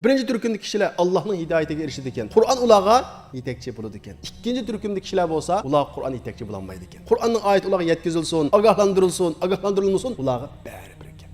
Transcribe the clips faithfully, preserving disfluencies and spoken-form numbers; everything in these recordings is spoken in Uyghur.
بىرىنچى تۈركۈمدىكى كىشىلەر ئاللاھنىڭ ھىدايىتىگە ئېرىشىدىكەن، قۇرئان ئۇلارغا يېتەكچى بولىدىكەن. ئىككىنچى تۈركۈمدىكى كىشىلەر بولسا، ئۇلار قۇرئان يېتەكچى بولالمايدىكەن. قۇرئاننىڭ ئايىتى ئۇلارغا يەتكۈزۈلسۇن، ئاگاھلاندۇرۇلسۇن، ئاگاھلاندۇرۇلمىسۇن، ئۇلارغا بەرىبىر ئىكەن.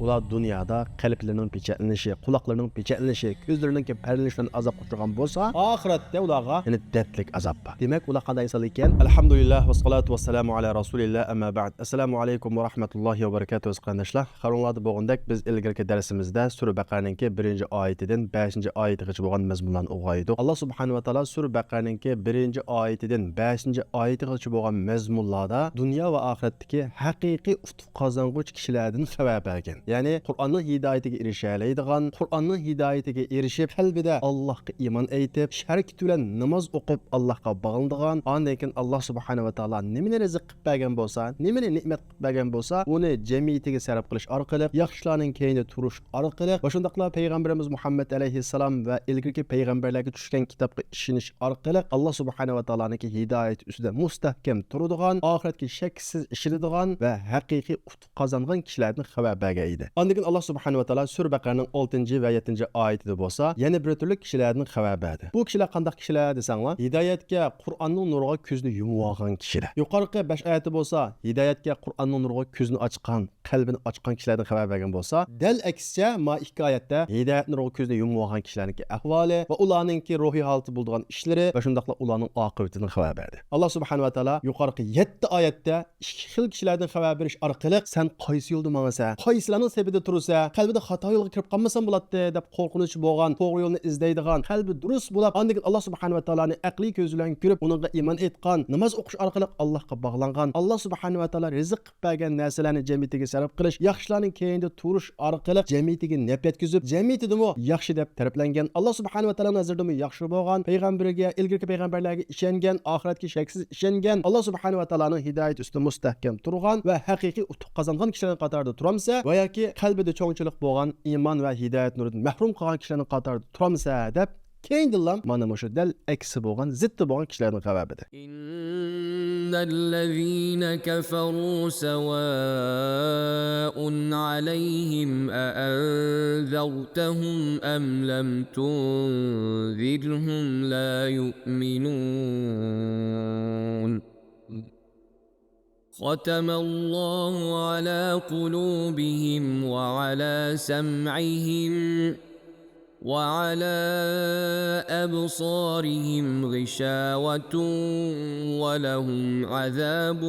ئۇلار دۇنيادا قەلبلىرىنىڭ پېچەتلىنىشى، قۇلاقلىرىنىڭ پېچەتلىنىشى، كۆزلىرىنىڭكى پەردىلىنىشى بىلەن ئازابقا ئۇچرىغان بولسا، ئاخىرەتتە ئۇلارغا يەنە دەردلىك ئازاب بار. دېمەك، ئۇلار قانداق ئىنسانلار ئىكەن؟ ئەلھەمدۇلىللاھ، ۋەسسالاتۇ ۋەسسالامۇ ئەلا رەسۇلىللاھ، ئەمما بەئد. ئەسسالامۇ ئەلەيكۇم ۋە رەھمەتۇللاھى ۋە بەرىكاتۇھ، ئەزىز قېرىنداشلار. خەۋىرىڭلاردا بولغىنىدەك، بىز ئىلگىرىكى دەرسىمىزدە سۈرە بەقەرىنىڭكى بىرىنچى ئايىتىدىن بەشىنچى ئايىتىغىچە بولغان مەزمۇنلارنى ئوقۇغانىدۇق. ئاللا سۇبھانەھۇ ۋە تائالا سۈرە بەقەرىنىڭكى بىرىنچى ئايىتىدىن بەشىنچى ئايىتىغىچە بولغان مەزمۇنلاردا دۇنيا ۋە ئاخىرەتتىكى ھەقىقىي ئۇتۇق قازانغۇچى كىشىلەردىن خەۋەر بەرگەن. يەنى قۇرئاننىڭ ھىدايىتىگە ئېرىشەلەيدىغان، قۇرئاننىڭ ھىدايىتىگە ئېرىشىپ، قەلبىدە ئاللاھقا ئىمان ئېيتىپ، شەركىتى بىلەن ناماز ئوقۇپ، ئاللاھقا باغلىنىدىغان، ئاندىن كېيىن ئاللا سۇبھانەھۇ ۋە تائالا نېمىنى رىزىق قىلىپ بەرگەن بولسا، نېمىنى نېمەت بەرگەن بولسا، ئۇنى جەمئىيىتىگە سەرپ قىلىش ئارقىلىق، ياخشىلارنىڭ كەينىدە تۇرۇش ئارقىلىق ۋە شۇنداقلا پەيغەمبىرىمىز مۇھەممەد ئەلەيھىسسالام ۋە ئىلگىرىكى پەيغەمبەرلەرگە چۈشكەن كىتابقا ئىشىنىش ئارقىلىق، ئاللا سۇبھانەھۇ ۋە تائالانىڭكى ھىدايىتى ئۈستىدە مۇستەھكەم تۇرىدىغان، ئاخىرەتكە شەكسىز ئىشىنىدىغان ۋە ھەقىقىي ئۇتۇق قازانغان كىشىلەردىن خەۋەر بەرگەن ئىدى. ئاندىن كېيىن ئاللا سۇبھانەھۇ ۋە تائالا سۈرە بەقەرەنىڭ ئالتىنچى ۋە يەتتىنچى ئايىتىدە بولسا، يەنە بىر تۈرلۈك كىشىلەردىن خەۋەر بەردى. بۇ كىشىلەر قانداق كىشىلەر دېسەڭلار، ھىدايەتكە، قۇرئاننىڭ نۇرىغا كۆزىنى يۇمۇۋالغان كىشىلەر. يۇقىرىقى بەش ئايەتتە بولسا، ھىدايەتكە، قۇرئاننىڭ نۇرىغا كۆزىنى ئاچقان، قەلبىنى ئاچقان كىشىلەردىن خەۋەر بەرگەن بولسا، دەل ئەكسىچە، ما ئىككى ئايەتتە ھىدايەت نۇرىغا كۆزىنى يۇمۇۋالغان كىشىلەرنىڭكى ئەھۋالى ۋە ئۇلارنىڭكى روھىي ھالىتى بولىدىغان ئىشلىرى ۋە شۇنداقلا ئۇلارنىڭ ئاقىۋىتىدىن خەۋەر بەردى. ئاللا سۇبھانەھۇ ۋە تائالا يۇقىرىقى يەتتە ئايەتتە ئىككى خىل كىشىلەردىن خەۋەر بېرىش ئارقىلىق، سەن قايسى يولدا ماڭىسەن، قايسىلارنىڭ سېپىدە تۇرىسەن، قەلبىدە خاتا يولغا كىرىپ قالمىسام بولاتتى دەپ قورقۇنچى بولغان، توغرا يولنى ئىزدەيدىغان، قەلبى دۇرۇس بولاپ، ئاندىن كېيىن ئاللا سۇبھانەھۇ ۋە تائالانى ئەقلىي كۆزى بىلەن كۆرۈپ، ئۇنىڭغا ئىمان ئېيتقان، ناماز ئوقۇش ئارقىلىق ئاللاھقا باغلانغان، ئاللا سۇبھانەھۇ ۋە تائالا رىزىق قىلىپ بەرگەن نەرسىلەرنى جەمئىيىتىگە سەرپ قىلىش، ياخشىلارنىڭ كەينىدە تۇرۇش ئارقىلىق جەمئىيىتىگە نەپ يەتكۈزۈپ، جەمئىيىتىدىمۇ ياخشى دەپ تەرىپلەنگەن، ئاللا سۇبھانەھۇ ۋە تائالانىڭ نەزىرىدىمۇ ياخشى بولغان، پەيغەمبىرگە، ئىلگىرىكى پەيغەمبەرلەرگە ئىشەنگەن، ئاخىرەتكە شەكسىز ئىشەنگەن، ئاللا سۇبھانەھۇ ۋە تائالانىڭ ھىدايىتى ئۈستىدە مۇستەھكەم تۇرغان ۋە ھەقىقىي ئۇتۇق قازانغان كىشىلەرنىڭ قاتارىدا تۇرامسەن ۋە ياكى قەلبىدە چوڭچىلىق بولغان، ئىمان ۋە ھىدايەت نۇرىدىن مەھرۇم قالغان كىشىلەرنىڭ قاتارىدا تۇرامسەن دەپ، كېيىندىنلا مانا مۇشۇ دەل ئەكسى بولغان، زىتى بولغان كىشىلەردىن خەۋەر بەردى. إن الذين كفروا سواء عليهم أأنذرتهم أم لم تنذرهم لا يؤمنون. ختم الله على قلوبهم وعلى سمعهم وعلى أبصارهم غشاوة ولهم عذاب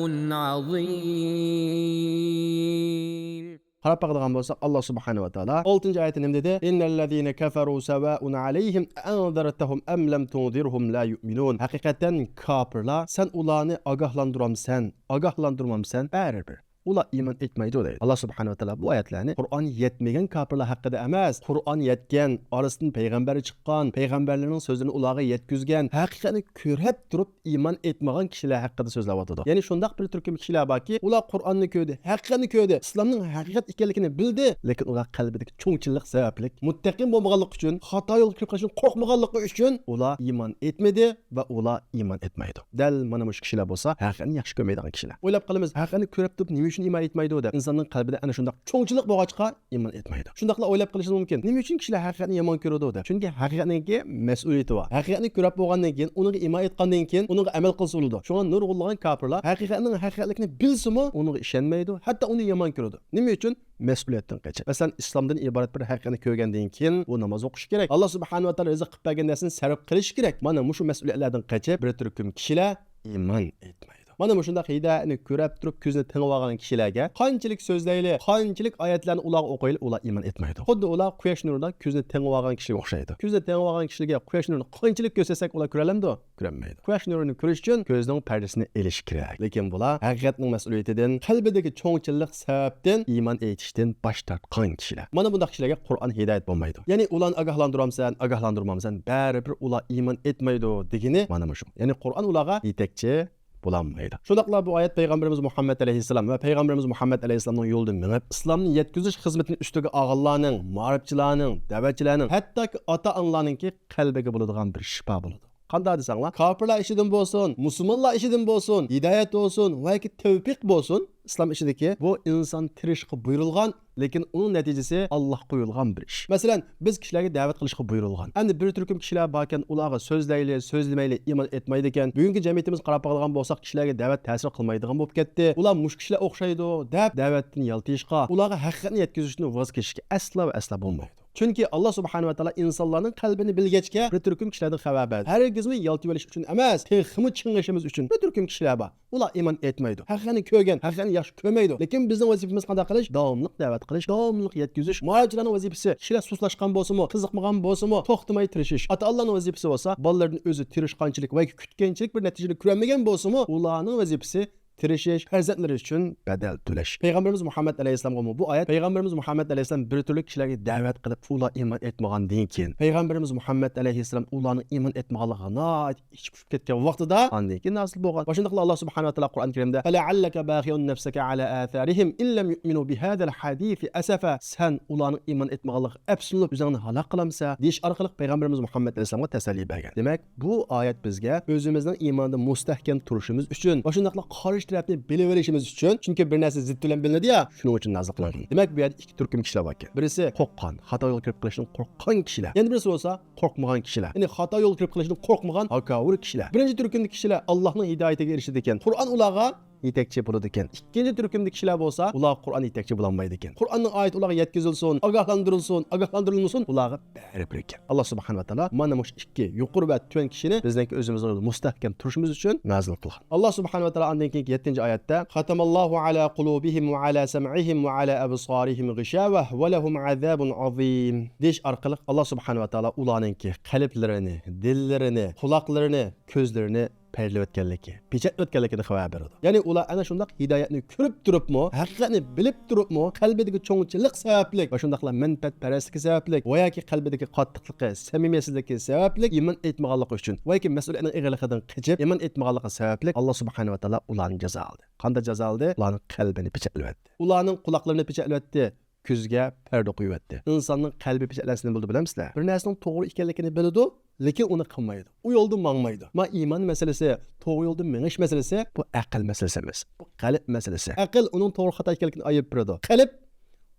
عظيم. قاراپ باقىدىغان بولساق، ئاللا سۇبھانەھۇ ۋە تائالا ئالتىنچى ئايەتتە نېمە دېدى؟ إن الذين كفروا سواء عليهم أأنذرتهم أم لم تنذرهم لا يؤمنون. ھەقىقەتەن كاپىرلار، سەن ئۇلارنى ئاگاھلاندۇرامسەن، ئاگاھلاندۇرمامسەن، بەرىبىر ئۇلار ئىمان ئېيتمايدۇ دەيدۇ. ئاللا سۇبھانەھۇ ۋە تائالا بۇ ئايەتلەرنى قۇرئان يەتمىگەن كاپىرلار ھەققىدە ئەمەس، قۇرئان يەتكەن، ئارىسىدىن پەيغەمبەر چىققان، پەيغەمبەرلەرنىڭ سۆزلىرىنى ئۇلارغا يەتكۈزگەن، ھەقىقەتنى كۆرۈپ تۇرۇپ ئىمان ئېيتمىغان كىشىلەر ھەققىدە سۆزلەۋاتىدۇ. يەنى شۇنداق بىر تۈركۈم كىشىلەر باركى، ئۇلار قۇرئاننى كۆردى، ھەقىقەتنى كۆردى، ئىسلامنىڭ ھەقىقەت ئىكەنلىكىنى بىلدى، لېكىن ئۇلار قەلبىدىكى چوڭچىللىق سەۋەبلىك مۇتتەقىن بولمىغانلىقى ئۈچۈن، خاتا يولغا كىرىپ قېلىشتىن قورقمىغانلىقى ئۈچۈن ئۇلار ئىمان ئېيتمىدى ۋە ئۇلار ئىمان ئېيتمايدۇ. دەل مانا مۇشۇ كىشىلەر بولسا ھەقىقەتنى ياخشى كۆرمەيدىغان كىشىلەر. ئويلاپ قالىمىز، ھەقىقەتنى كۆرۈپ تۇرۇپ نېمە ئۈچۈن ئىمان ئېيتمايدۇ دەپ. ئىنساننىڭ قەلبىدە ئەنە شۇنداق چوڭچىلىق بولغاچقا ئىمان ئېيتمايدۇ. شۇنداقلا ئويلاپ قېلىشىڭىز مۇمكىن، نېمە ئۈچۈن كىشىلەر ھەقىقەتنى يامان كۆرىدۇ دەپ. چۈنكى ھەقىقەتنىڭكى مەسئۇلىيىتى بار. ھەقىقەتنى كۆرۈپ بولغاندىن كېيىن، ئۇنىڭغا ئىمان ئېيتقاندىن كېيىن ئۇنىڭغا ئەمەل قىلسا بولىدۇ. شۇڭا نۇرغۇنلىغان كاپىرلار ھەقىقەتنىڭ ھەقىقەتلىكىنى بىلسىمۇ ئۇنىڭغا ئىشەنمەيدۇ، ھەتتا ئۇنى يامان كۆرىدۇ. نېمە ئۈچۈن؟ مەسئۇلىيەتتىن قېچىپ. مەسىلەن، ئىسلامدىن ئىبارەت بىر ھەقىقەتنى كۆرگەندىن كېيىن ئۇ ناماز ئوقۇشى كېرەك. ئاللا سۇبھانەھۇ ۋە تائالا رىزىق قىلىپ بەرگەن نەرسىنى سەرپ قىلىشى كېرەك. مانا مۇشۇ مەسئۇلىيەتلەردىن قېچىپ بىر تۈركۈم كىشىلەر ئىمان ئېيتمايدۇ. مانا مۇشۇنداق ھىدايەتنى كۆرۈپ تۇرۇپ كۆزىنى تېڭىۋالغان كىشىلەرگە قانچىلىك سۆزلەيلى، قانچىلىك ئايەتلەرنى ئۇلارغا ئوقۇيلى، ئۇلار ئىمان ئېيتمايدۇ. خۇددى ئۇلار قۇياش نۇرىدا كۆزىنى تېڭىۋالغان كىشىگە ئوخشايدۇ. كۆزىنى تېڭىۋالغان كىشىگە قۇياش نۇرىنى قانچىلىك كۆرسەتسەك ئۇلار كۆرەلەمدۇ؟ كۆرەلمەيدۇ. قۇياش نۇرىنى كۆرۈش ئۈچۈن كۆزنىڭ پەردىسىنى ئېلىش كېرەك. لېكىن بۇلار ھەقىقەتنىڭ مەسئۇلىيىتىدىن، قەلبىدىكى چوڭچىللىق سەۋەبتىن ئىمان ئېيتىشتىن باش تارتقان كىشىلەر. مانا بۇنداق كىشىلەرگە قۇرئان ھىدايەت بولمايدۇ. يەنى ئۇلارنى ئاگاھلاندۇرامسەن، ئاگاھلاندۇرمامسەن، بەرىبىر ئۇلار ئىمان ئېيتمايدۇ دېگىنى مانا مۇشۇ. يەنى قۇرئان ئۇلارغا يېتەكچى بولالمايدۇ. شۇنداقلا بۇ ئايەت پەيغەمبىرىمىز مۇھەممەد ئەلەيھىسسالام ۋە پەيغەمبىرىمىز مۇھەممەد ئەلەيھىسسالامنىڭ يولىدا مېڭىپ، ئىسلامنى يەتكۈزۈش خىزمىتىنى ئۈستىگە ئالغانلارنىڭ، مائارىپچىلارنىڭ، دەۋەتچىلەرنىڭ، ھەتتاكى ئاتا-ئانىلارنىڭكى قەلبىگە بولىدىغان بىر شىپا بولىدۇ. قانداق دېسەڭلار، كاپىرلار ئىچىدىن بولسۇن، مۇسۇلمانلار ئىچىدىن بولسۇن، ھىدايەت بولسۇن ۋە ياكى تەۋپىق بولسۇن، ئىسلام ئىچىدىكى بۇ ئىنسان تىرىشىشقا بۇيرۇلغان، لېكىن ئۇنىڭ نەتىجىسى ئاللاھقا قويۇلغان بىر ئىش. مەسىلەن، بىز كىشىلەرگە دەۋەت قىلىشقا بۇيرۇلغان. ئەمدى بىر تۈركۈم كىشىلەر باركەن، ئۇلارغا سۆزلەيلى، سۆزلىمەيلى، ئىمان ئېيتمايدىكەن. بۈگۈنكى جەمئىيىتىمىزگە قاراپ باقىدىغان بولساق، كىشىلەرگە دەۋەت تەسىر قىلمايدىغان بولۇپ كەتتى. ئۇلار مۇشۇ كىشىلەر ئوخشايدۇ دەپ دەۋەتتىن يالتىيىشقا، ئۇلارغا ھەقىقەتنى يەتكۈزۈشتىن ۋاز كېچىشكە ئەسلا ۋە ئەسلا بولمايدۇ. چۈنكى ئاللا سۇبھانەھۇ ۋە تائالا ئىنسانلارنىڭ قەلبىنى بىلگەچكە، بىر تۈركۈم كىشىلەردىن خەۋەر بەردى. ھەرگىزمۇ يالتىۋېلىش ئۈچۈن ئەمەس، تېخىمۇ چىڭىشىمىز ئۈچۈن. بىر تۈركۈم كىشىلەر بار. ئۇلار ئىمان ئېيتمايدۇ. ھەقىقەتنى كۆرگەن، ھەقىقەتنى ياخشى كۆرمەيدۇ. لېكىن بىزنىڭ ۋەزىپىمىز قانداق قىلىش؟ داۋاملىق دەۋەت قىلىش، داۋاملىق يەتكۈزۈش. مۇھاجىرلارنىڭ ۋەزىپىسى، كىشىلەر سۇسلاشقان بولسىمۇ، قىزىقمىغان بولسىمۇ، توختىماي تىرىشىش. ئاتا-ئانىلارنىڭ ۋەزىپىسى بولسا، بالىلىرىدىن ئۆزى تىرىشقانچىلىك ۋە كۈتكەنچىلىك بىر نەتىجىنى كۆرەلمىگەن بولسىمۇ، ئۇلارنىڭ ۋەزىپىسى تىرىشىش، پەرزەنتلىرى ئۈچۈن بەدەل تۆلەش. پەيغەمبىرىمىز مۇھەممەد ئەلەيھىسسالامغىمۇ بۇ ئايەت، پەيغەمبىرىمىز مۇھەممەد ئەلەيھىسسالام بىر تۈرلۈك كىشىلەرگە دەۋەت قىلىپ، ئۇلار ئىمان ئېيتمىغاندىن كېيىن، پەيغەمبىرىمىز مۇھەممەد ئەلەيھىسسالام ئۇلارنىڭ ئىمان ئېيتمىغانلىقىغا ناھايىتى ئىچى پۇشۇپ كەتكەن ۋاقتىدا ئاندىن كېيىن نازىل بولغان. مۇشۇنداقلا ئاللا سۇبھانەھۇ ۋە تائالا قۇرئان كەرىمدە، فَلَعَلَّكَ بَاخِعٌ نَفْسَكَ عَلَىٰ آثَارِهِمْ إِنْ لَمْ يُؤْمِنُوا بِهَٰذَا الْحَدِيثِ أَسَفًا، سەن ئۇلارنىڭ ئىمان ئېيتمىغانلىقىغا ئەپسۇسلىنىپ ئۆزۈڭنى ھالاك قىلامسەن؟ دېيىش ئارقىلىق پەيغەمبىرىمىز مۇھەممەد ئەلەيھىسسالامغا تەسەللى بەرگەن. دېمەك، بۇ ئايەت بىزگە ئۆزىمىزنىڭ ئىماندا مۇستەھكەم تۇرۇشىمىز ئۈچۈن ۋە شۇنداقلا قارشى تەرەپنى بىلىۋېلىشىمىز ئۈچۈن، چۈنكى بىر نەرسە زىت بىلەن بىلىنىدۇ يا، شۇنىڭ ئۈچۈن نازىل قىلىنغان. دېمەك، بۇ يەردە ئىككى تۈركۈم كىشىلەر باركەن. بىرسى قورققان، خاتا يولغا كىرىپ قېلىشتىن قورققان كىشىلەر. يەنە بىرسى بولسا قورقمىغان كىشىلەر. يەنى خاتا يولغا كىرىپ قېلىشتىن قورقمىغان، ھاكاۋۇر كىشىلەر. بىرىنچى تۈركۈمدىكى كىشىلەر ئاللاھنىڭ ھىدايىتىگە ئېرىشىدىكەن، قۇرئان ئۇلارغا يېتەكچى بولىدىكەن. ئىككىنچى تۈركۈمدىكى كىشىلەر بولسا، ئۇلارغا قۇرئان يېتەكچى بولالمايدىكەن. قۇرئاننىڭ ئايىتى ئۇلارغا يەتكۈزۈلسۇن، ئاگاھلاندۇرۇلسۇن، ئاگاھلاندۇرۇلمىسۇن، ئۇلارغا بەرىبىر ئىكەن. ئاللا سۇبھانەھۇ ۋە تائالا مانا مۇشۇ ئىككى يۇقىرى ۋە تۆۋەن كىشىنى بىزنىڭكى ئۆزىمىزنىڭ يولىدا مۇستەھكەم تۇرۇشىمىز ئۈچۈن نازىل قىلغان. ئاللا سۇبھانەھۇ ۋە تائالا ئاندىن كېيىنكى يەتتىنچى ئايەتتە، خَتَمَ اللَّهُ عَلَىٰ قُلُوبِهِمْ وَعَلَىٰ سَمْعِهِمْ وَعَلَىٰ أَبْصَارِهِمْ غِشَاوَةٌ وَلَهُمْ عَذَابٌ عَظِيمٌ، دېيىش ئارقىلىق ئاللا سۇبھانەھۇ ۋە تائالا ئۇلارنىڭكى قەلبلىرىنى، دىللىرىنى، قۇلاقلىرىنى، كۆزلىرىنى پەردىلەۋەتكەنلىكى، پېچەتلەۋەتكەنلىكىنى خەۋەر بېرىدۇ. يەنى ئۇلار ئەنە شۇنداق ھىدايەتنى كۆرۈپ تۇرۇپمۇ، ھەقىقەتنى بىلىپ تۇرۇپمۇ، قەلبىدىكى چوڭچىلىق سەۋەبلىك ۋە شۇنداقلا مەنپەئەتپەرەسلىكى سەۋەبلىك ۋە ياكى قەلبىدىكى قاتتىقلىقى، سەمىمىيەتسىزلىكى سەۋەبلىك ئىمان ئېيتمىغانلىقى ئۈچۈن ۋە ياكى مەسئۇلىيەتنىڭ ئېغىرلىقىدىن قېچىپ، ئىمان ئېيتمىغانلىقى سەۋەبلىك ئاللا سۇبھانەھۇ ۋە تائالا ئۇلارنى جازالىدى. قانداق جازالىدى؟ ئۇلارنىڭ قەلبىنى پېچەتلىۋەتتى. ئۇلارنىڭ قۇلاقلىرىنى پېچەتلىۋەتتى. كۆزگە پەردە قويۇۋەتتى. ئىنساننىڭ قەلبى پېچەتلەنسە نېمە بولىدۇ بىلەمسىلەر؟ بىر نەرسىنىڭ توغرا ئىكەنلىكىنى بىلىدۇ، لېكىن ئۇنى قىلمايدۇ. ئۇ يولدا ماڭمايدۇ. ما ئىمان مەسىلىسى، توغرا يولدا مېڭىش مەسىلىسى، بۇ ئەقىل مەسىلىسى ئەمەس. بۇ قەلب مەسىلىسى. ئەقىل ئۇنىڭ توغرا خاتا ئىكەنلىكىنى ئايرىپ بېرىدۇ. قەلب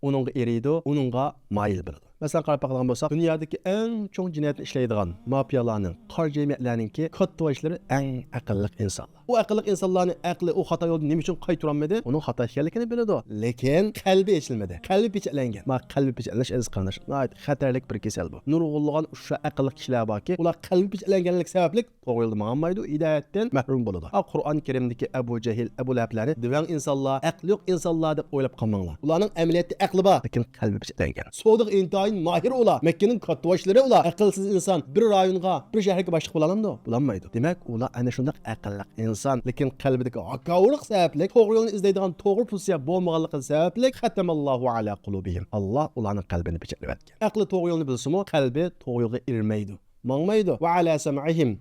ئۇنىڭغا ئېرىيدۇ، ئۇنىڭغا مايىل بولىدۇ. مەسىلەن، قاراپ باقىدىغان بولساق، دۇنيادىكى ئەڭ چوڭ جىنايەتنى ئىشلەيدىغان مافىيالارنىڭ، قارا جەمئىيەتلەرنىڭكى كاتتا باشلىرى ئەڭ ئەقىللىق ئىنسانلار. ئۇ ئەقىللىق ئىنسانلارنى ئەقلى ئۇ خاتا يولدىن نېمە ئۈچۈن قايتۇرالمىدى؟ ئۇنىڭ خاتا ئىكەنلىكىنى بىلىدۇ. لېكىن قەلبى ئېچىلمىدى. قەلبى پېچەتلەنگەن. ما قەلبى پېچەتلىنىش ئەزىز قېرىنداش، ناھايىتى خەتەرلىك بىر كېسەل بۇ. نۇرغۇنلىغان ئۇششاق ئەقىللىق كىشىلەر باركى، ئۇلار قەلبى پېچەتلەنگەنلىك سەۋەبلىك توغرا يولدا ماڭالمايدۇ، ھىدايەتتىن مەھرۇم بولىدۇ. ئا، قۇرئان كەرىمدىكى ئەبۇ جەھىل، ئەبۇ لەھەبلەرنى دېۋەڭ ئىنسانلار، ئەقلى يوق ئىنسانلار دەپ ئويلاپ قالماڭلار. ئۇلارنىڭ ئەمەلىيەتتە ئەقلى بار، لېكىن قەلبى پېچەتلەنگەن. سودىغا ئىنتايىن ماھىر ئۇلار. مەككىنىڭ كاتتىباشلىرى ئۇلار. ئەقىلسىز ئىنسان بىر رايونغا، بىر شەھەرگە باشلىق بولالامدۇ؟ بولالمايدۇ. دېمەك، ئۇلار ئەنە شۇنداق ئەقىللىق ئىنسان، لېكىن قەلبىدىكى ھاكاۋۇرلۇق سەۋەبلىك، توغرا يولنى ئىزدەيدىغان توغرا پوزىتسىيە بولمىغانلىقى سەۋەبلىك، خەتەمەللاھۇ ئەلا قۇلۇبىھىم، ئاللا ئۇلارنىڭ قەلبىنى پېچەتلىۋەتكەن. ئەقلى توغرا يولنى بىلسىمۇ، قەلبى توغرا يولغا ئېرىمەيدۇ، ماڭمايدۇ. ۋە ئەلا سەمئىھىم،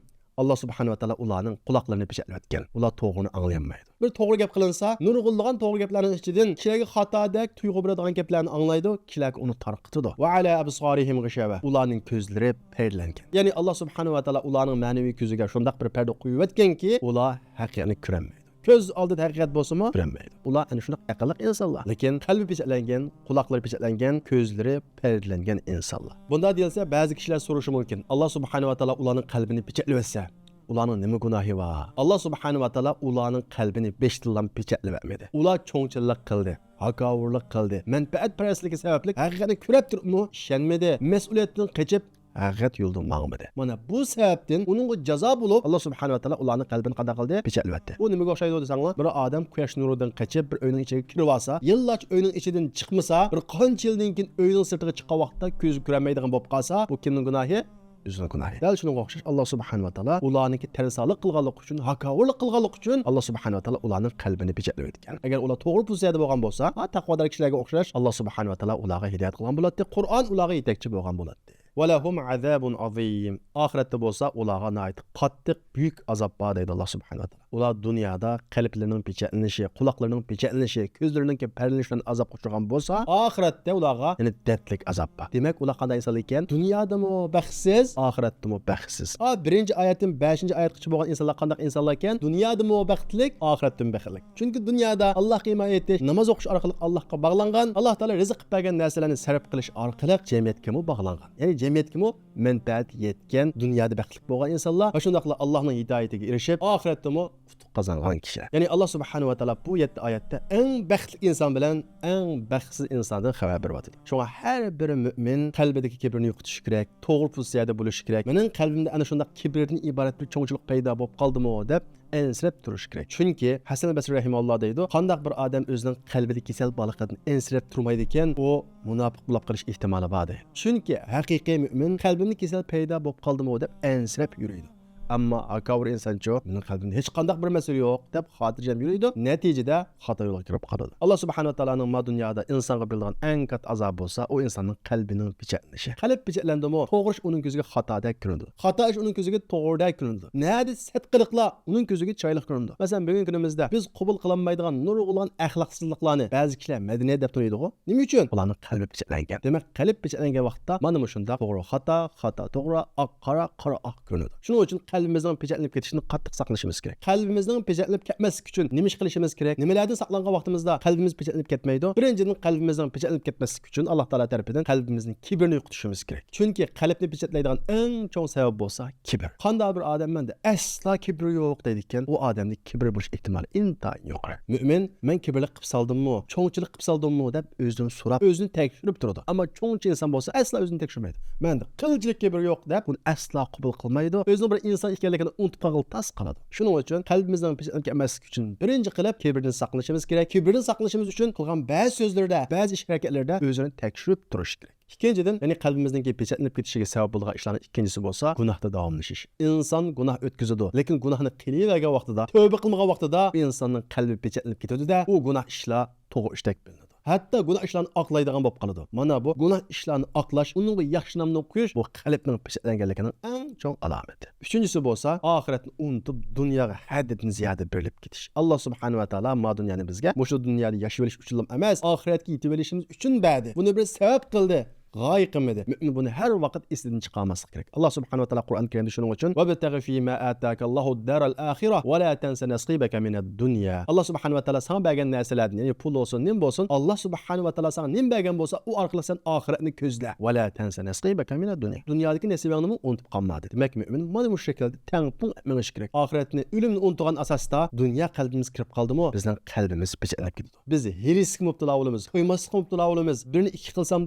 ئاللا سۇبھانەھۇ ۋە تائالا ئۇلارنىڭ قۇلاقلىرىنى پېچەتلەۋەتكەن. ئۇلار توغرىنى ئاڭلىيالمايدۇ. بىر توغرا گەپ قىلىنسا، نۇرغۇنلىغان توغرا گەپلەرنىڭ ئىچىدىن كىشىلەرگە خاتادەك تۇيغۇ بېرىدىغان گەپلەرنى ئاڭلايدۇ، كىشىلەرگە ئۇنى تارقىتىدۇ. ۋە ئەلا ئەبسارىھىم غىشاۋە، ئۇلارنىڭ كۆزلىرى پەردىلەنگەن. يەنى ئاللا سۇبھانەھۇ ۋە تائالا ئۇلارنىڭ مەنىۋى كۆزىگە شۇنداق بىر پەردە قويۇۋەتكەنكى، ئۇلار ھەقىقەتنى كۆرەلمەيدۇ. كۆز ئالدىدا ھەقىقەت بولسىمۇ، كۆرەلمەيدۇ. ئۇلار ئەنە شۇنداق ئەقىللىق ئىنسانلار. لېكىن قەلبى پېچەتلەنگەن، قۇلاقلىرى پېچەتلەنگەن، كۆزلىرى پەردىلەنگەن ئىنسانلار. بۇنداق دېيىلسە، بەزى كىشىلەر سورىشى مۇمكىن، ئاللا سۇبھانەھۇ ۋە تائالا ئۇلارنىڭ قەلبىنى پېچەتلىۋەتسە، ئۇلارنىڭ نېمە گۇناھى بار؟ ئاللا سۇبھانەھۇ ۋە تائالا ئۇلارنىڭ قەلبىنى بېشىدىنلا پېچەتلىۋەتمىدى. ئۇلار چوڭچىللىق قىلدى، ھاكاۋۇرلۇق قىلدى، مەنپەئەتپەرەسلىكى سەۋەبلىك ھەقىقەتنى كۆرۈپ تۇرۇپمۇ ئىشەنمىدى، مەسئۇلىيەتتىن قېچىپ، ھەقىقەت يولىدىن ماڭمىدى. مانا بۇ سەۋەبتىن ئۇنىڭغا جازا بولۇپ، ئاللا سۇبھانەھۇ ۋە تائالا ئۇلارنىڭ قەلبىنى قانداق قىلدى؟ پېچەتلىۋەتتى. بۇ نېمىگە ئوخشايدۇ دېسەڭلار، بىر ئادەم قۇياش نۇرىدىن قېچىپ، بىر ئۆينىڭ ئىچىگە كىرىۋالسا، يىللارچە ئۆينىڭ ئىچىدىن چىقمىسا، بىر قانچە يىلدىن كېيىن ئۆينىڭ سىرتىغا چىققان ۋاقىتتا كۆزى كۆرەلمەيدىغان بولۇپ قالسا، بۇ كىمنىڭ گۇناھى؟ ئۆزىنىڭ گۇناھى. دەل شۇنىڭغا ئوخشاش، ئاللا سۇبھانەھۇ ۋە تائالا ئۇلارنىڭكى تەرسالىق قىلغانلىقى ئۈچۈن، ھاكاۋۇرلۇق قىلغانلىقى ئۈچۈن، ئاللا سۇبھانەھۇ ۋە تائالا ئۇلارنىڭ قەلبىنى پېچەتلەۋەتكەن. ئەگەر ئۇلار توغرا پوزىتسىيەدە بولغان بولسا، ھە، تەقۋادار كىشىلەرگە ئوخشاش، ئاللا سۇبھانەھۇ ۋە تائالا ئۇلارغا ھىدايەت قىلغان بولاتتى، قۇرئان ئۇلارغا يېتەكچى بولغان بولاتتى. ولهم عذاب عظيم. ئاخىرەتتە بولسا ئۇلارغا ناھايىتى قاتتىق، بۈيۈك ئازاب بار دەيدۇ ئاللا سۇبھانەھۇ ۋە تائالا. ئۇلار دۇنيادا قەلبلىرىنىڭ پېچەتلىنىشى، قۇلاقلىرىنىڭ پېچەتلىنىشى، كۆزلىرىنىڭكى پەردىلىنىشى بىلەن ئازابقا ئۇچرىغان بولسا، ئاخىرەتتە ئۇلارغا يەنە دەردلىك ئازاب بار. دېمەك، ئۇلار قانداق ئىنسانلار ئىكەن؟ دۇنيادىمۇ بەختسىز، ئاخىرەتتىمۇ بەختسىز. ئا، بىرىنچى ئايەتتىن بەشىنچى ئايەتقىچە بولغان ئىنسانلار قانداق ئىنسانلار ئىكەن؟ دۇنيادىمۇ بەختلىك، ئاخىرەتتىمۇ بەختلىك. چۈنكى دۇنيادا ئاللاھقا ئىمان ئېيتىش، ناماز ئوقۇش ئارقىلىق ئاللاھقا باغلانغان، ئاللاھ تائالا رىزىق قىلىپ بەرگەن نەرسىلەرنى سەرپ قىلىش ئارقىلىق جەمئىيەتكىمۇ باغلانغان. يەنى جەمئىيەتكىمۇ مەنپەئەت يەتكەن، دۇنيادا بەختلىك بولغان ئىنسانلار ۋە شۇنداقلا ئاللاھنىڭ ھىدايىتىگە ئېرىشىپ، ئاخىرەتتىمۇ ئۇتۇق قازانغان كىشىلەر. يەنى ئاللاھ سۇبھانەھۇ ۋە تائالا بۇ يەتتە ئايەتتە ئەڭ بەختلىك ئىنسان بىلەن ئەڭ بەختسىز ئىنساندىن خەۋەر بېرىۋاتىدۇ. شۇڭا ھەر بىر مۆمىن قەلبىدىكى كىبىرنى يوقىتىشى كېرەك، توغرا پوزىتسىيەدە بولۇشى كېرەك. مېنىڭ قەلبىمدە ئەنە شۇنداق كىبىردىن ئىبارەت بىر چوڭچىلىق پەيدا بولۇپ قالدىمۇ دەپ ئەنسىرەپ تۇرۇش كېرەك. چۈنكى ھەسەن بەسرى رەھىمەھۇللا دەيدۇ، قانداق بىر ئادەم ئۆزىنىڭ قەلبىدە كېسەل بارلىقىدىن ئەنسىرەپ تۇرمايدىكەن، ئۇ مۇناپىق بولاپ قېلىش ئېھتىمالى بار دەيدۇ. چۈنكى ھەقىقىي مۆمىن قەلبىمدە كېسەل پەيدا بولۇپ قالدىمۇ دەپ ئەنسىرەپ يۈرىدۇ. ئەمما ھاكاۋۇر ئىنسانچۇ، مېنىڭ قەلبىمدە ھېچقانداق بىر مەسىلە يوق دەپ خاتىرجەم يۈرىدۇ، نەتىجىدە خاتا يولغا كىرىپ قالىدۇ. ئاللا سۇبھانەھۇ ۋە تائالانىڭ ما دۇنيادا ئىنسانغا بېرىدىغان ئەڭ كاتتا ئازابى بولسا، ئۇ ئىنساننىڭ قەلبىنىڭ پېچەتلىنىشى. قەلب پېچەتلەندىمۇ، توغرا ئىش ئۇنىڭ كۆزىگە خاتادەك كۆرۈنىدۇ. خاتا ئىش ئۇنىڭ كۆزىگە توغرىدەك كۆرۈنىدۇ. نەدە سەتقىلىقلار ئۇنىڭ كۆزىگە چىرايلىق كۆرۈنىدۇ. مەسىلەن، بۈگۈنكى كۈنىمىزدە بىز قوبۇل قىلالمايدىغان نۇرغۇنلىغان ئەخلاقسىزلىقلارنى بەزى كىشىلەر مەدەنىيەت دەپ تونۇيدىغۇ. نېمە ئۈچۈن؟ ئۇلارنىڭ قەلبى پېچەتلەنگەن. دېمەك، قەلب پېچەتلەنگەن ۋاقىتتا مانا مۇشۇنداق توغرا خاتا، خاتا توغرا، ئاق قارا، قارا ئاق كۆرۈنىدۇ. شۇنىڭ ئۈچۈن قەلبىمىزنىڭ پېچەتلىنىپ كېتىشىدىن قاتتىق ساقلىنىشىمىز كېرەك. قەلبىمىزنىڭ پېچەتلىنىپ كەتمەسلىكى ئۈچۈن نېمە ئىش قىلىشىمىز كېرەك؟ نېمىلەردىن ساقلانغان ۋاقتىمىزدا قەلبىمىز پېچەتلىنىپ كەتمەيدۇ؟ بىرىنچىدىن، قەلبىمىزنىڭ پېچەتلىنىپ كەتمەسلىكى ئۈچۈن ئاللا تائالا تەرىپىدىن قەلبىمىزنىڭ كىبرىنى يوقىتىشىمىز كېرەك. چۈنكى قەلبنى پېچەتلەيدىغان ئەڭ چوڭ سەۋەب بولسا كىبر. قانداق بىر ئادەم مەندە ئەسلا كىبرى يوق دەيدىكەن، ئۇ ئادەمدە كىبىر بولۇش ئېھتىمالى ئىنتايىن يۇقىرى. مۆمىن، مەن كىبىرلىك قىلىپ سالدىممۇ، چوڭچىلىق قىلىپ سالدىممۇ دەپ ئۆزىدىن سوراپ، ئۆزىنى تەكشۈرۈپ تۇرىدۇ. ئەمما چوڭچى ئىنسان بولسا ئەسلا ئۆزىنى تەكشۈرمەيدۇ. مەندە قىلچىلىك كىبىر يوق دەپ ئۇنى ئەسلا قوبۇل قىلمايدۇ. ئۆزىنىڭ بىر ئىنسان ئىكەنلىكىنى ئۇنتۇپ قالغىلى تاس قالىدۇ. شۇنىڭ ئۈچۈن قەلبىمىزنىڭ پېچەتلىنىپ كەتمەسلىكى ئۈچۈن بىرىنچى قىلىپ كىبىردىن ساقلىنىشىمىز كېرەك. كىبىردىن ساقلىنىشىمىز ئۈچۈن قىلغان بەزى سۆزلىرىدە، بەزى ئىش ھەرىكەتلىرىدە ئۆزىنى تەكشۈرۈپ تۇرۇش كېرەك. ئىككىنچىدىن، يەنى قەلبىمىزنىڭكى پېچەتلىنىپ كېتىشىگە سەۋەب بولىدىغان ئىشلارنىڭ ئىككىنچىسى بولسا گۇناھتا داۋاملىشىش. ئىنسان گۇناھ ئۆتكۈزىدۇ، لېكىن گۇناھنى قىلىۋەرگەن ۋاقتىدا، تۆبە قىلمىغان ۋاقتىدا ئۇ ئىنساننىڭ قەلبى پېچەتلىنىپ كېتىدۇ-دە، ئۇ گۇناھ ئىشلار توغرا ئىشتەك بىلىنىدۇ. ھەتتا گۇناھ ئىشلارنى ئاقلايدىغان بولۇپ قالىدۇ. مانا بۇ گۇناھ ئىشلارنى ئاقلاش، ئۇنىڭغا ياخشى نامنى قويۇش، بۇ قەلبنىڭ پېچەتلەنگەنلىكىنىڭ ئەڭ چوڭ ئالامىتى. ئۈچىنچىسى بولسا ئاخىرەتنى ئۇنتۇپ، دۇنياغا ھەددىدىن زىيادە بېرىلىپ كېتىش. ئاللا سۇبھانەھۇ ۋە تائالا ما دۇنيانى بىزگە مۇشۇ دۇنيادا ياشىۋېلىش ئۈچۈنلا ئەمەس، ئاخىرەتكە يېتىۋېلىشىمىز ئۈچۈن بەردى. بۇنى بىر سەۋەب قىلدى، غايە قىلمىدى. مۆمىن بۇنى ھەر ۋاقىت ئېسىدىن چىقارماسلىق كېرەك. ئاللا سۇبھانەھۇ ۋە تائالا قۇرئان كەرىمدە شۇنىڭ ئۈچۈن، «وابتغ فيما آتاك الله الدار الآخرة ولا تنس نصيبك من الدنيا.» ئاللا سۇبھانەھۇ ۋە تائالا ساڭا بەرگەن نەرسىلەردىن، يەنى پۇل بولسۇن، نېمە بولسۇن، ئاللا سۇبھانەھۇ ۋە تائالا ساڭا نېمە بەرگەن بولسا، ئۇ ئارقىلىق سەن ئاخىرەتنى كۆزلە. ولا تنس نصيبك من الدنيا. دۇنيادىكى نېسىۋىڭنىمۇ ئۇنتۇپ قالما، دېدى. دېمەك، مۆمىن مانا مۇشۇ شەكىلدە تەڭپۇڭ مېڭىشى كېرەك. ئاخىرەتنى، ئۆلۈمنى ئۇنتۇغان ئاساستا دۇنيا قەلبىمىزگە كىرىپ قالدىمۇ، بىزنىڭ قەلبىمىز پېچەتلەپ كېتىدۇ. بىز ھېرىسكە مۇپتىلا بولىمىز، تويماسلىققا مۇپتىلا بولىمىز، بىرنى ئىككى قىلسام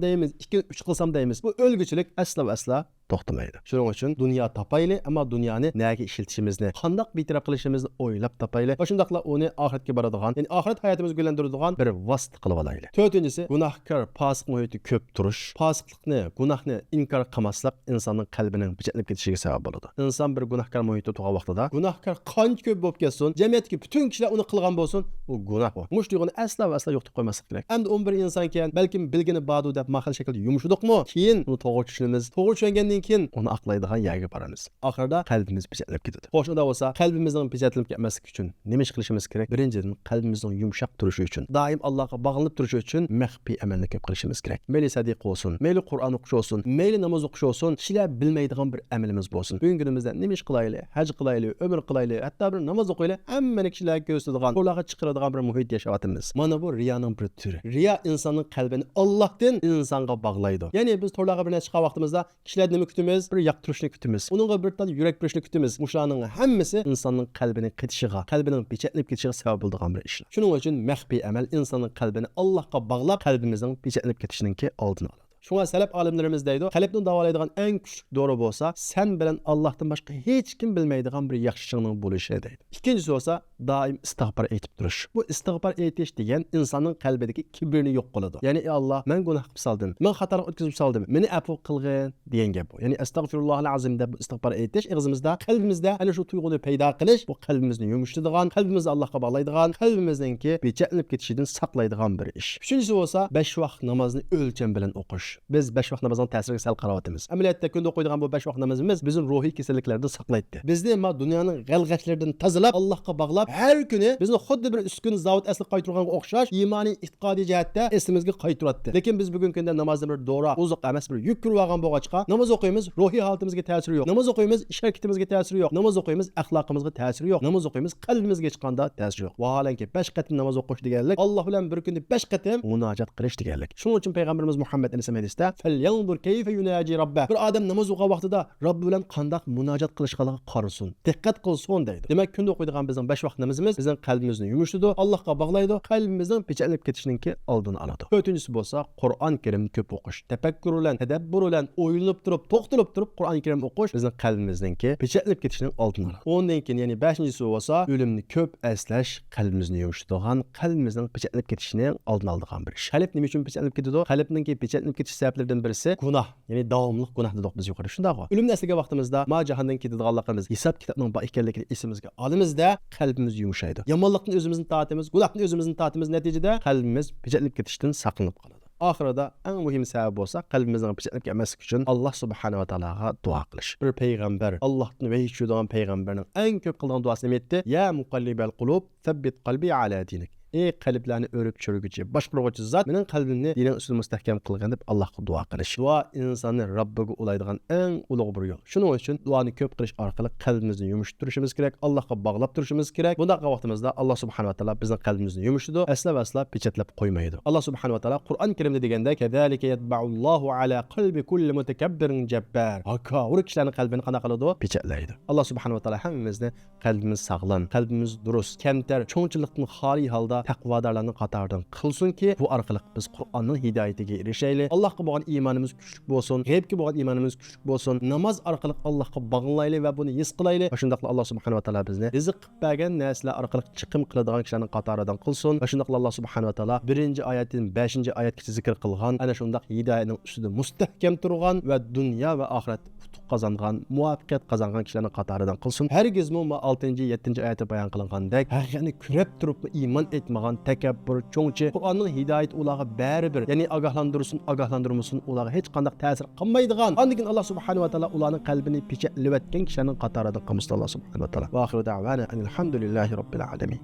دەيمىز، ئىككىنى ئۈچ قىلسام دەيمىز. بۇ ئۆلگۈچىلىك ئەسلا ۋە ئەسلا توختىمايدۇ. شۇنىڭ ئۈچۈن دۇنيا تاپايلى، ئەمما دۇنيانى نەگە ئىشلىتىشىمىزنى، قانداق بىتەرەپ قىلىشىمىزنى ئويلاپ تاپايلى ۋە شۇنداقلا ئۇنى ئاخىرەتكە بارىدىغان، يەنى ئاخىرەت ھاياتىمىزنى گۈللەندۈرىدىغان بىر ۋاسىتە قىلىۋالايلى. تۆتىنچىسى، گۇناھكار، پاسىق مۇھىتى كۆپ تۇرۇش. پاسىقلىقنى، گۇناھنى ئىنكار قىلماسلىق ئىنساننىڭ قەلبىنىڭ پېچەتلىنىپ كېتىشىگە سەۋەب بولىدۇ. ئىنسان بىر گۇناھكار مۇھىتتا تۇرغان ۋاقتىدا، گۇناھكار قانچە كۆپ بولۇپ كەتسۇن، جەمئىيەتتىكى پۈتۈن كىشىلەر ئۇنى قىلغان بولسۇن، ئۇ گۇناھ ئۇ. مۇشۇ تۇيغۇنى ئەسلا ۋە ئەسلا يوقىتىپ قويماسلىق كېرەك. ئەمدى ئۇمۇ بىر ئىنسانكەن، بەلكىم بىلگىنى باردۇ دەپ ما خىل شەكىلدە يۇمشىدۇقمۇ؟ كېيىن ئۇنى توغرا چۈشىنىمىز. توغرا چۈشەنگەندىن كېيىن ئۇنى ئاقلايدىغان يەرگە بارىمىز. ئاخىرىدا قەلبىمىز پېچەتلىنىپ كېتىدۇ. خوش، ئۇنداق بولسا قەلبىمىزنىڭ پېچەتلىنىپ كەتمەسلىكى ئۈچۈن نېمە ئىش قىلىشىمىز كېرەك؟ بىرىنچىدىن، قەلبىمىزنىڭ يۇمشاق تۇرۇشى ئۈچۈن، دائىم ئاللاغا باغلىنىپ تۇرۇشى ئۈچۈن مەخپىي ئەمەلنى كۆپ قىلىشىمىز كېرەك. مەيلى سەدىقە بولسۇن، مەيلى قۇرئان ئوقۇش بولسۇن، مەيلى ناماز ئوقۇش بولسۇن، كىشىلەر بىلمەيدىغان بىر ئەمىلىمىز بولسۇن. بۈگۈنكى كۈنىمىزدە نېمە ئىش قىلايلى، ھەج قىلايلى، ئۆمرە قىلايلى، ھەتتا بىر ناماز ئوقۇيلى، ھەممىنى كىشىلەرگە كۆرسىتىدىغان، تورلارغا چىقىرىدىغان بىر مۇھىتتا ياشاۋاتىمىز. مانا بۇ رىيانىڭ بىر تۈرى. رىيا ئىنساننىڭ قەلبىنى ئاللاھتىن ئىنسانغا باغلايدۇ. يەنى بىز تورلارغا بىر نەرسە چىقارغان ۋاقتىمىزدا كىشىلەردىن نېمە كۈتىمىز؟ بىر ياقتۇرۇشنى كۈتىمىز. ئۇنىڭغا بىر تال يۈرەك بېرىشنى كۈتىمىز. مۇشۇلارنىڭ ھەممىسى ئىنساننىڭ قەلبىنىڭ قېتىشىغا، قەلبىنىڭ پېچەتلىنىپ كېتىشىغا سەۋەب بولىدىغان بىر ئىشلار. شۇنىڭ ئۈچۈن مەخپىي ئەمەل ئىنساننىڭ قەلبىنى ئاللاھقا باغلاپ، قەلبىمىزنىڭ پېچەتلىنىپ كېتىشىنىڭكى ئالدىنى ئالىدۇ. شۇڭا سەلەپ ئالىملىرىمىز دەيدۇ، قەلبنى داۋالايدىغان ئەڭ كۈچلۈك دورا بولسا، سەن بىلەن ئاللاھتىن باشقا ھېچكىم بىلمەيدىغان بىر ياخشى ئىشىڭنىڭ بولۇشى دەيدۇ. ئىككىنچىسى بولسا، دائىم ئىستىغپار ئېيتىپ تۇرۇش. بۇ ئىستىغپار ئېيتىش دېگەن ئىنساننىڭ قەلبىدىكى كىبىرنى يوق قىلىدۇ. يەنى، ئى ئاللا، مەن گۇناھ قىلىپ سالدىم، مەن خاتالىق ئۆتكۈزۈپ سالدىم، مېنى ئەپۇ قىلغىن دېگەن گەپ بۇ. يەنى، ئەستەغفىرۇللاھىل ئەزىم دەپ بۇ ئىستىغپار ئېيتىش ئېغىزىمىزدا، قەلبىمىزدە ئەنە شۇ تۇيغۇنى پەيدا قىلىش، بۇ قەلبىمىزنى يۇمشىتىدىغان، قەلبىمىزنى ئاللاھقا باغلايدىغان، قەلبىمىزنىڭكى پېچەتلىنىپ كېتىشىدىن ساقلايدىغان بىر ئىش. ئۈچىنچىسى بولسا، بەش ۋاق نامازنى ئۆلچەم بىلەن ئوقۇش. بىز بەش ۋاق نامازنىڭ تەسىرىگە سەل قاراۋاتىمىز. ئەمەلىيەتتە كۈندە ئوقۇيدىغان بۇ بەش ۋاق نامىزىمىز بىزنى روھىي كېسەللىكلەردىن ساقلايتتى. بىزنى ما دۇنيانىڭ غەلغەشلىرىدىن تازىلاپ، ئاللاھقا باغلاپ، ھەر كۈنى بىزنى خۇددى بىر ئۈسكۈن زاۋۇت ئەسلىگە قايتۇرغانغا ئوخشاش ئىمانىي ئېتىقادىي جەھەتتە ئېسىمىزگە قايتۇراتتى. لېكىن بىز بۈگۈنكى كۈندە نامازنى بىر دورا، ئوزۇق ئەمەس، بىر يۈك كۆرۈۋالغان بولغاچقا، ناماز ئوقۇيمىز، روھىي ھالىتىمىزگە تەسىرى يوق. ناماز ئوقۇيمىز، ئىش ھەرىكىتىمىزگە تەسىرى يوق. ناماز ئوقۇيمىز، ئەخلاقىمىزغا تەسىرى يوق. ناماز ئوقۇيمىز، قەلبىمىزگە ھېچقانداق تەسىرى يوق. ۋاھالەنكى، بەش قېتىم ناماز ئوقۇش دېگەنلىك، ئاللا بىلەن بىر كۈندە بەش قېتىم مۇناجات قىلىش دېگەنلىك. شۇنىڭ ئۈچۈن پەيغەمبىرىمىز مۇھەممەد ئەلەيھىسسالام ھەدىستە، فەليەنزۇر كەيفە يۇناجى رەببەھ. بىر ئادەم ناماز ئوقۇغان ۋاقتىدا رەببى بىلەن قانداق مۇناجات قىلىشقانلىقىغا قارىسۇن، دىققەت قىلسۇن دەيدۇ. دېمەك، كۈندە ئوقۇيدىغان بىزنىڭ بەش ۋاق نامىزىمىز بىزنىڭ قەلبىمىزنى يۇمشىتىدۇ، ئاللاھقا باغلايدۇ، قەلبىمىزنىڭ پېچەتلىنىپ كېتىشىنىڭكى ئالدىنى ئالىدۇ. تۆتىنچىسى بولسا، قۇرئان كەرىمنى كۆپ ئوقۇش. تەپەككۇر بىلەن، تەدەببۇر بىلەن، ئويلىنىپ تۇرۇپ، توختىلىپ تۇرۇپ قۇرئان كەرىم ئوقۇش بىزنىڭ قەلبىمىزنىڭكى پېچەتلىنىپ كېتىشىنىڭ ئالدىنى ئالىدۇ. ئۇندىن كېيىن، يەنى بەشىنچىسى بولسا، ئۆلۈمنى كۆپ ئەسلەش قەلبىمىزنى يۇمشىتىدىغان، قەلبىمىزنىڭ پېچەتلىنىپ كېتىشىنىڭ ئالدىنى ئالىدىغان بىر ئىش. قەلب نېمە ئۈچۈن پېچەتلىنىپ كېتىدۇ؟ قەلبنىڭكى پېچەتلىنىپ كېتىش سەۋەبلىرىدىن بىرسى گۇناھ. يەنى داۋاملىق گۇناھ دېدۇق بىز يۇقىرىدا، شۇنداقغۇ؟ ئۆلۈمنى ئەسلىگەن ۋاقتىمىزدا ما جاھاندىن كېتىدىغانلىقىمىز، ھېساب كىتابنىڭ بار ئىكەنلىكىنى ئېسىمىزگە ئالىمىزدە، قەلبىمىز يۇمشايدۇ. يامانلىقتىن ئۆزىمىزنى تارتىمىز، گۇناھتىن ئۆزىمىزنى تارتىمىز، نەتىجىدە قەلبىمىز پېچەتلىنىپ كېتىشتىن ساقلىنىپ قالىدۇ. ئاخىرىدا ئەڭ مۇھىم سەۋەب بولسا، قەلبىمىزنىڭ پېچەتلىنىپ كەتمەسلىكى ئۈچۈن ئاللا سۇبھانەھۇ ۋە تائالاغا دۇئا قىلىش. بىر پەيغەمبەر، ئاللاھتىن ۋەھىي چۈشۈرىدىغان پەيغەمبەرنىڭ ئەڭ كۆپ قىلىدىغان دۇئاسى نېمە ئىدى؟ يا مۇقەللىبەل قۇلۇب، سەببىت قەلبى ئەلا دىنىك. ئەي قەلبلەرنى ئۆرۈپ چۈشۈرگۈچى، باشقۇرغۇچى زات، مېنىڭ قەلبىمنى دىنىڭ ئۈستىدە مۇستەھكەم قىلغىن دەپ ئاللاھقا دۇئا قىلىش. دۇئا ئىنساننى رەببىگە ئۇلايدىغان ئەڭ ئۇلۇغ بىر يول. شۇنىڭ ئۈچۈن دۇئانى كۆپ قىلىش ئارقىلىق قەلبىمىزنى يۇمشىتىپ تۇرۇشىمىز كېرەك، ئاللاھقا باغلاپ تۇرۇشىمىز كېرەك. بۇنداق قىلغان ۋاقتىمىزدا ئاللا سۇبھانەھۇ ۋە تائالا بىزنىڭ قەلبىمىزنى يۇمشىتىدۇ، ئەسلا ۋە ئەسلا پېچەتلەپ قويمايدۇ. ئاللا سۇبھانەھۇ ۋە تائالا قۇرئان كەرىمدە دېگەندەك، كەزالىكە يەتبەئۇللاھۇ ئەلا قەلبى كۇللى مۇتەكەببىرىن جەببار. ھاكاۋۇر كىشىلەرنىڭ قەلبىنى قانداق قىلىدۇ؟ پېچەتلەيدۇ. ئاللا سۇبھانەھۇ ۋە تائالا ھەممىمىزنى قەلبىمىز ساغلام، قەلبىمىز دۇرۇس، كەمتەر، چوڭچىلىقتىن خالىي ھالدا تەقۋادارلارنىڭ قاتارىدىن قىلسۇنكى، بۇ ئارقىلىق بىز قۇرئاننىڭ ھىدايىتىگە ئېرىشەيلى. ئاللاھقا بولغان ئىمانىمىز كۈچلۈك بولسۇن، غەيبكە بولغان ئىمانىمىز كۈچلۈك بولسۇن، ناماز ئارقىلىق ئاللاھقا باغلىنايلى ۋە بۇنى ھېس قىلايلى. ۋە شۇنداقلا ئاللا سۇبھانەھۇ ۋە تائالا بىزنى رىزىق قىلىپ بەرگەن نەرسىلەر ئارقىلىق چىقىم قىلىدىغان كىشىلەرنىڭ قاتارىدىن قىلسۇن. ۋە شۇنداقلا ئاللا سۇبھانەھۇ ۋە تائالا بىرىنچى ئايەتتىن بەشىنچى ئايەتكىچە زىكىر قىلغان ئەنە شۇنداق ھىدايەتنىڭ ئۈستىدە مۇستەھكەم تۇرغان ۋە دۇنيا ۋە ئاخىرەتتە ئۇتۇق قازانغان، مۇۋەپپەقىيەت قازانغان كىشىلەرنىڭ قاتارىدىن قىلسۇن. ھەرگىزمۇ ما ئالتىنچى، يەتتىنچى ئايەتتە بايان قىلىنغاندەك، ھەقىقەتنى كۆرۈپ تۇرۇپمۇ ئىمان ئېيتمىغان تەكەببۇر، چوڭچى، قۇرئاننىڭ ھىدايىتى ئۇلارغا بەرىبىر، يەنى ئاگاھلاندۇرسۇن، ئاگاھلاندۇرمىسۇن، ئۇلارغا ھېچقانداق تەسىر قىلمايدىغان، ئاندىن كېيىن ئاللا سۇبھانەھۇ ۋە تائالا ئۇلارنىڭ قەلبىنى پېچەتلىۋەتكەن كىشىلەرنىڭ قاتارىدىن قىلمىسۇن ئاللا سۇبھانەھۇ ۋە تائالا. ۋە ئاخىرۇ دەئۋانا ئەنىل ھەمدۇلىللاھى رەببىل ئالەمىن.